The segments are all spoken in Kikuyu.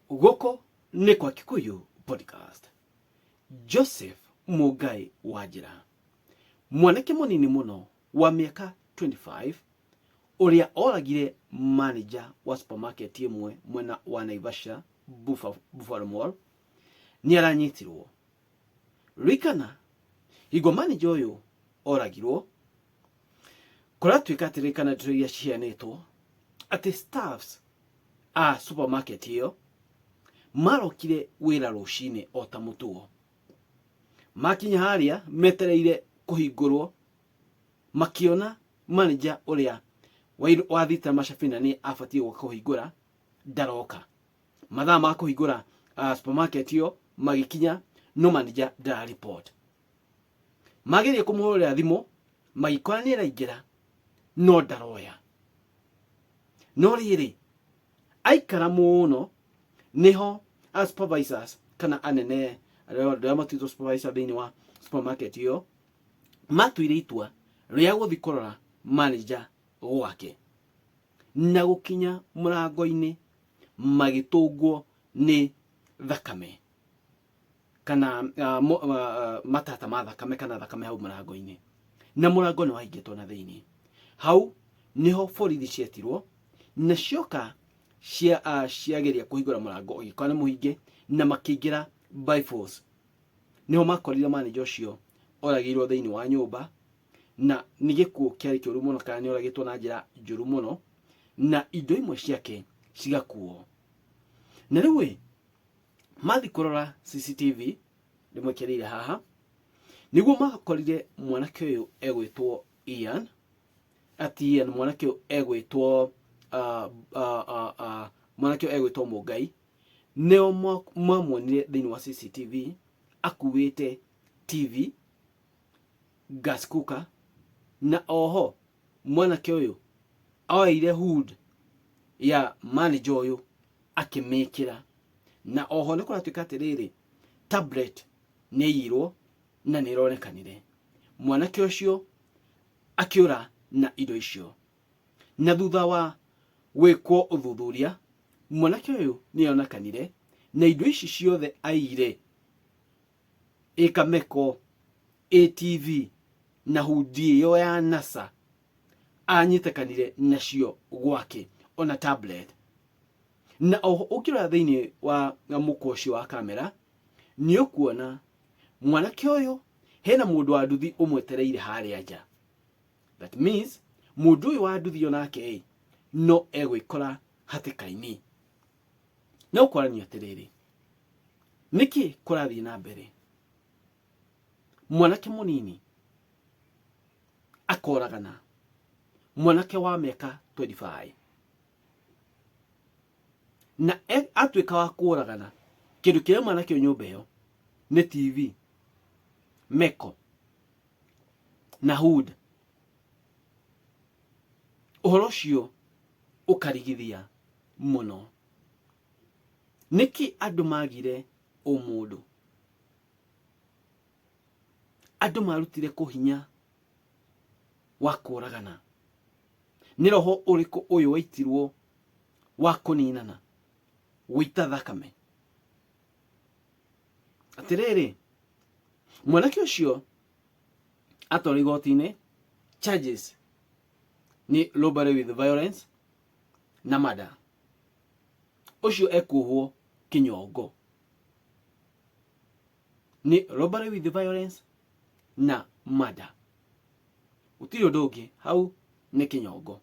Gũkũ nĩ kwa Kikuyu Podcast. Joseph Mũngai wa Njĩra, mwanake mũnini mũno wa mĩaka 25 ũrĩa oragire manager wa supermarket ĩmwe mwena wa Naivasha Buffalo Mall nĩ aranyitirwo. Ririkana hingo manager ũyũ oragirwo kũratuĩka atĩrĩ kana ndeto iria ciheanĩtwo atĩ staffs a supermarket ĩyo marokire wĩra rũcinĩ o ta mũtugo. Makinya harĩa metereire kũhingũrwo makĩona manager ũrĩa wathiĩte macabina nĩ abatiĩ gũka kũhingũra ndaroka. Mathaa ma kũhingũra supermarket ĩyo magĩkinya no manager ndara report. Mageria kũmũhũrĩra thimũ magĩkora nĩ araingĩra no ndaroya. No rĩrĩ aikara mũno nĩho a supervisors kana anene arĩa matuĩtwo supervisor thĩinĩ wa supermarket ĩyo matuire itua rĩa gũthiĩ kũrora manager gwake na gũkinya mũrango-inĩ magĩtũngwo nĩ thakame kana matata ma thakame kana thakame hau mũrango-inĩ na mũrango nĩ wahingĩtwo na thĩinĩ. Hau nĩho borithi cietirwo na cioka ciageria kũhingũra mũrango ũgĩkora nĩ mũhinge na makĩingĩra by force. Nĩho makorire manager ũcio oragĩirwo thĩinĩ wa nyũmba na nĩ gĩkuũ kĩarĩ kĩũru mũno kana nĩ oragĩtwo na njĩra njũru mũno na indo imwe ciake cigakuo. Na rĩu ĩ mathi kũrora CCTV ndĩmwĩkĩrĩire haha nĩguo makorire mwanake ũyũ egwĩtwo Ian ati Ian mwanake ũyũ egwĩtwo mwanake ũyũ egwĩtwo Mũngai nĩo mamuonire thĩinĩ wa CCTV akuĩte TV gas cooker na oho mwanake ũyũ oeire hood ya manager ũyũ akĩmĩkĩra na oho nĩ kũratuĩka atĩrĩrĩ tablet nĩ iyirwo na nĩ ĩronekanire mwanake ũcio akĩũra na indo icio na thutha wa gwĩkwo ũthuthuria mwanake ũyũ nĩ onekanire na indo ici ciothe aiyire ĩ Kameko ĩ TV na hundi ĩyo ya NASA anyitĩkanire nacio gwake ona tablet na oho ũngĩrora thĩinĩ wa mũkwa ũcio wa kamera nĩ ũkuona mwanake ũyũ hena mũndũ wa nduthi ũmwetereire harĩa nja. That means mũndũ ũyũ wa nduthi onake ĩ no egwĩkora hatĩka-inĩ. Na ũkoranio atĩrĩrĩ, nĩkĩ kũrathiĩ na mbere? Mwanake mũnini akoragana, mwanake wa mĩaka 25 na atuĩka wa kũragana, kĩndũ kĩrĩa auma nakĩo nyũmba ĩyo nĩ TV, meko na hood. Ũhoro ũcio ũkarigithia mũno. Nĩkĩ andũ magire ũmũndũ? Andũ marutire kũ hinya wa kũragana? Nĩ roho ũrĩkũ ũyũ waitirwo wa kũninana, gũita thakame? Atĩrĩrĩ, mwanake ũcio atwarwo igoti-inĩ, charges nĩ robbery with violence na murder. Ũcio ekuohwo kĩnyongo nĩ robbery with violence na murder. Gũtirĩ ũndũ ũngĩ hau, nĩ kĩnyongo.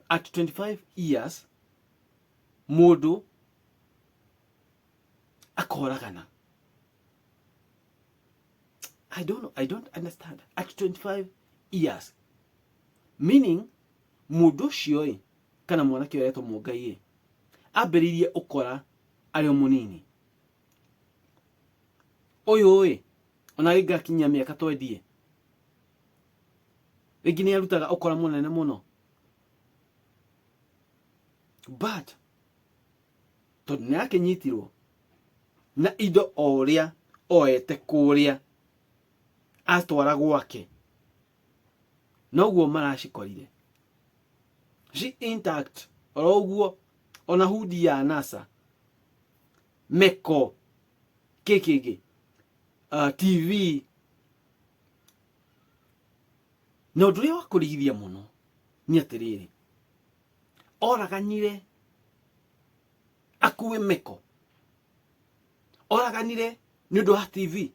At 25 years mũndũ akoragana. I don't know, I don't understand. At 25 years meaning mũndũ ũcio ĩ kana mwanake ũyũ aretwo Mũngai ĩ ambĩrĩirie ũkora arĩ o mũnini. Ũyũ ĩ ona gĩgakinyia mĩaka twendie rĩngĩ nĩ arutaga ũkora mũnene mũno, but tondũ nĩ akĩnyitirwo na indo o ũrĩa oete kũrĩa atwara gwake noguo maracikorire ci intact. Oro ũguo ona hudi ya NASA, meko, kĩ kĩngĩ, TV. Na ũndũ ũrĩa wa kũrigithia mũno nĩ atĩrĩrĩ, oraganire akue meko, oraganire nĩ ũndũ wa TV,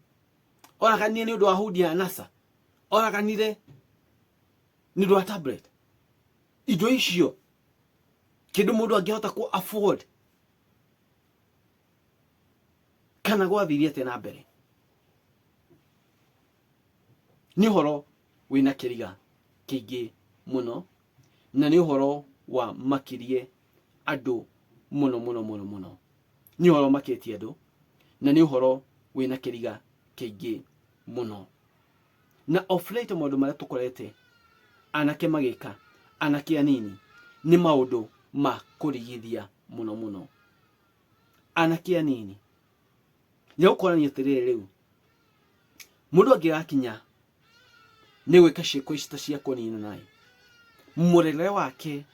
oraganire nĩ ũndũ wa hudi ya NASA, oraganire nĩ ũndũ wa tablet. Indo icio kĩndũ mũndũ angĩhota kũ afford kana gwathire atĩa na mbere? Nĩ ũhoro wĩna kĩriga kĩingĩ mũno, na nĩ ũhoro wa makirie andũ mũno mũno mũno mũno. Nĩ ũhoro ũmakĩtie andũ, na nĩ ũhoro wĩna kĩriga kĩingĩ mũno. Na of late maũndũ marĩa tũkorete anake magĩka, anake anini, nĩ maũndũ ma kũrigithia mũno mũno. Anake anini nĩ gũkonania atĩrĩrĩ, rĩu mũndũ angĩgakinya nĩ gwĩka ciĩko ici ta cia kũninana ĩ, mũrerere wake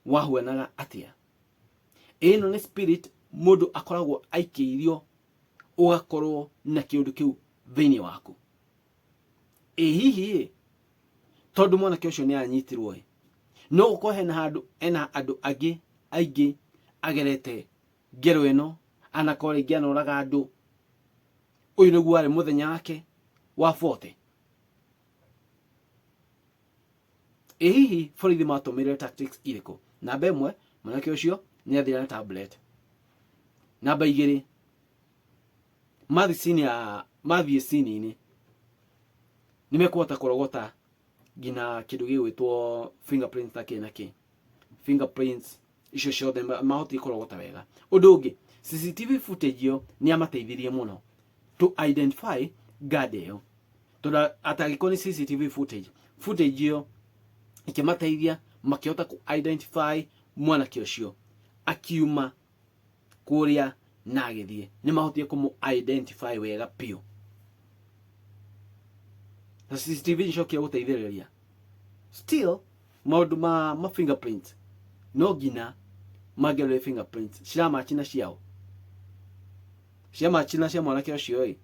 wahuanaga atĩa? Ĩno nĩ spirit mũndũ akoragwo aikĩirio, ũgakorwo na kĩũndũ kĩu thĩinĩ waku. Ĩ hihi ĩ, tondũ mwanake ũcio nĩ anyitirwo ĩ, no gũkorwo hena handũ ena andũ angĩ aingĩ agerete ngero ĩno, anakorwo rĩngĩ anoraga andũ. Ũyũ nĩguo warĩ mũthenya wake wa 40. Ĩ hihi borithi matũmĩrire tactics irĩkũ? Namba ĩmwe, mwanake ũcio nĩ athire na tablet. Namba igĩrĩ, mathiĩ scene ya mathiĩ scene-inĩ nĩ mekũhota kũrogota nginya kĩndũ gĩgwĩtwo fingerprints na kĩ na kĩ, fingerprints icio ciothe mahotire kũrogota wega. Ũndũ ũngĩ, CCTV footage ĩyo nĩ yamateithirie mũno to identify guard ĩyo, tondũ atangĩkorwo nĩ CCTV footage ĩyo ĩkĩmateithia makĩhota kũ identify mwanake ũcio akiuma kũrĩa na agĩthiĩ. Nĩ mahotire kũmũ identify wega biũ, na CCTV nicokire gũteithĩrĩria. Still maũndũ ma fingerprint, no nginya mangĩarorire fingerprints ciramachi na ciao, ciamachi na cia mwanake ũcio ĩ,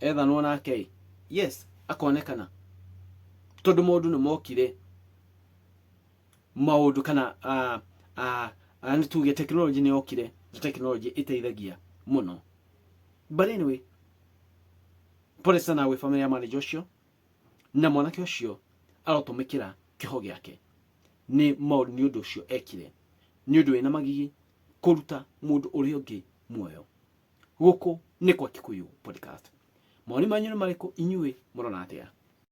ethanwo nake ĩ, yes, akonekana, tondũ maũndũ nĩ mokire, maũndũ kana nĩ tuge technology nĩ yokire, na technology ĩteithagia mũno. But anyway, pole sana gwĩ family ya manager ũcio, na mwanake ũcio arotũmĩkĩra kĩho gĩake nĩ maũndũ nĩ ũndũ ũcio ekire. Nĩ ũndũ wĩna magigi kũruta mũndũ ũrĩa ũngĩ muoyo. Gũkũ nĩ kwa Kikuyu Podcast. Mawoni manyu nĩ marĩkũ? Inyuĩ mũrona atĩa?